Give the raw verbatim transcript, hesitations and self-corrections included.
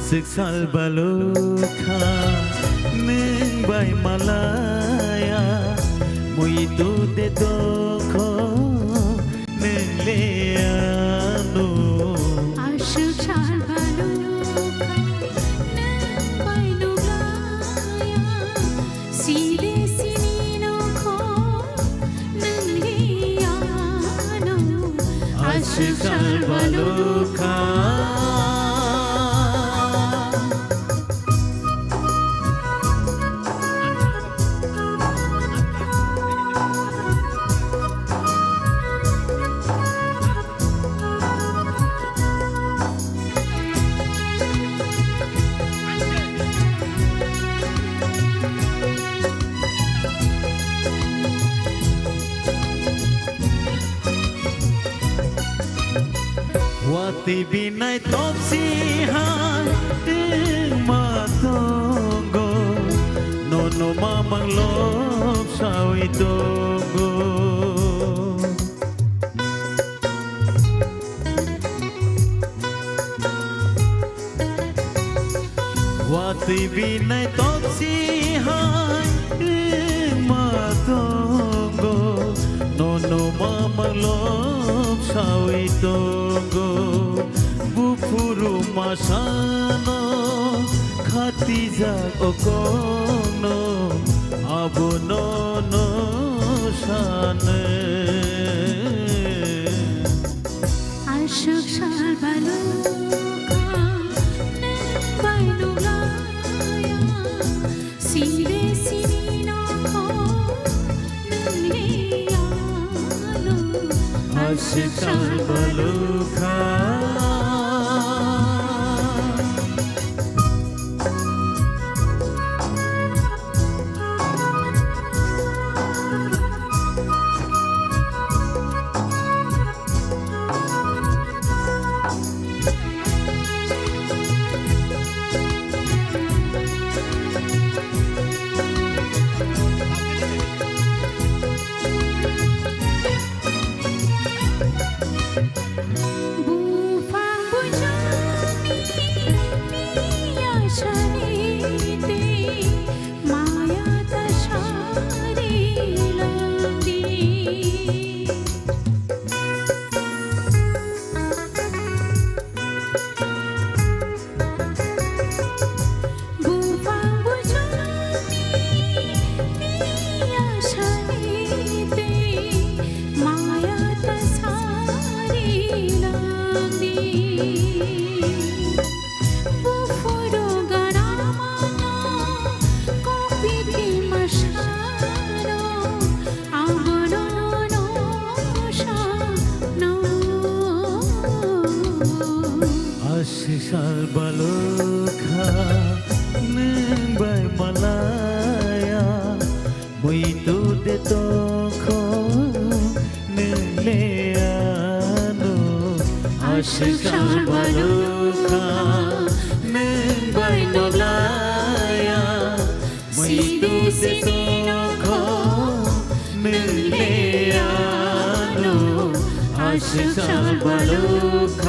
Aswk sal balukha nwng bai malaya, muitu de tongkho nwng le ano. Aswk sal balukha nwng bai nuglaya, side sini nokho nwng le ano. Aswk sal balukha. Watwi binai topsi hai wngma tongo, nono mamang lobsawi tongo. Watwi binai topsi hai wngma tongo, nono mamang lobsawi tongo. Buphuru masano khatijak okongno, abono no sano. Aswk sal balukha nwng bai nuglaya, side sini nokho nwng le ano. Aswk sal balukha. Buphang bujangni piya sarite maya ta sari langdi. Buphang bujangni piya sarite maya ta sari langdi. Buphuru ganamano kopiti masano. Abono no sano. Aswk sal balukha nwng bai malaya, muitu de tongkho nwng le ano. Aswk sal balukha nwng bai malaya, muitu de tongkho nwng le ano. Aswk sal balukha.